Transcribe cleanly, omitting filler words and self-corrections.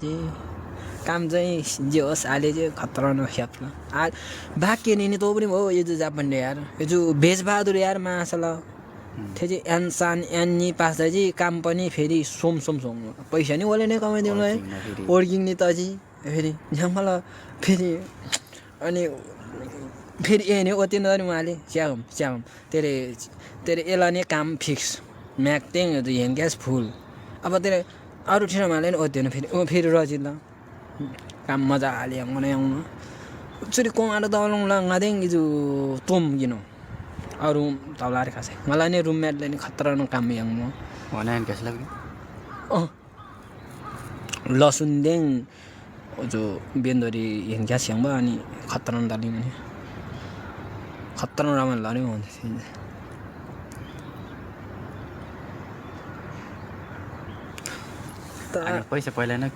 काम चाहिँ जे होस् अहिले चाहिँ खतरा नखेप्न बाँकी नि तो पनि हो यो जो जापान यार यो जो भेजबहादुर यार मासला त्यो चाहिँ एनसान एन्नी पास्दा चाहिँ काम पनि फेरि सोम पैसा नि ओले नै कमाइदिउँ है वर्किङ नि त अझै फेरि झ्यामला फेरि अनि फेरि ए नि ओति नि उहाँले च्याम तेरे यसलाई नै काम फिक्स म्याक्टिङ हेन ग्यास फुल अब तेरे अरू ठाउँमा नि ओत्दैन फेरि रजिल्ला काम मजाले आउन चुरी कोमाडो दौलौँला ngaden itu tom gino arum tawlari kasih malah ini roommate ini खतरा न काम yang mau mana yang kasih lagi लसुन देङ जो बेन्दरी yang ग्यास yang बा अनि खतरा न दाली भने खतरा रामन लाने भन्दै पैसा पहिला नै